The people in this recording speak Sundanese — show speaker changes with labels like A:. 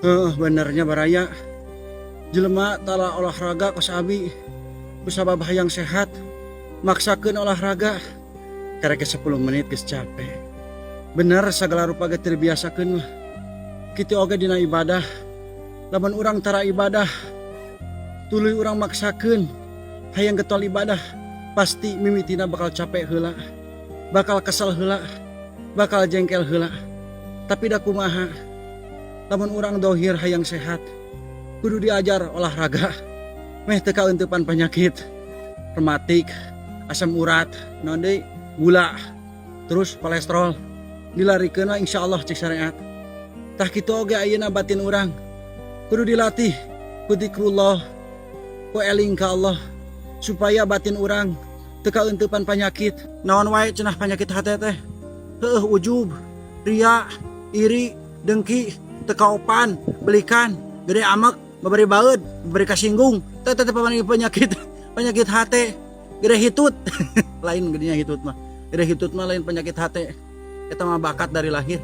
A: Heuh, bener nya, baraya. Jelema tara olahraga kos abi kusabab hayang sehat, maksakeun olahraga karek 10 menit geus capek. Bener, segala rupa ge teu dibiasakeun mah. Kitu oge dina ibadah. Lamun urang tara ibadah, tuluy urang maksakeun hayang getol ibadah, pasti mimitina bakal capek heula, bakal kesel heula, bakal jengkel heula. Tapi da kumaha, lamun urang dohir hayang sehat, kudu diajar olahraga meh teu kaeuntepan penyakit rematik, asam urat, naon deui, gula, terus kolesterol dilarikeun lah, insyaallah, cek syariat. Tah, kitu oge ayeuna batin urang kudu dilatih ku zikrullah, ku eling ka Allah, supaya batin urang teu kaeuntepan penyakit naon wae cenah. Penyakit hate teh heueuh, ujub, ria, iri, dengki, teu kaopan, belikan, gede amek, babari baeud, babari kasinggung, teh teh penyakit penyakit hate. Gede hitut lain, gedenya hitut mah, gede hitut mah lain penyakit hate, eta mah bakat dari lahir.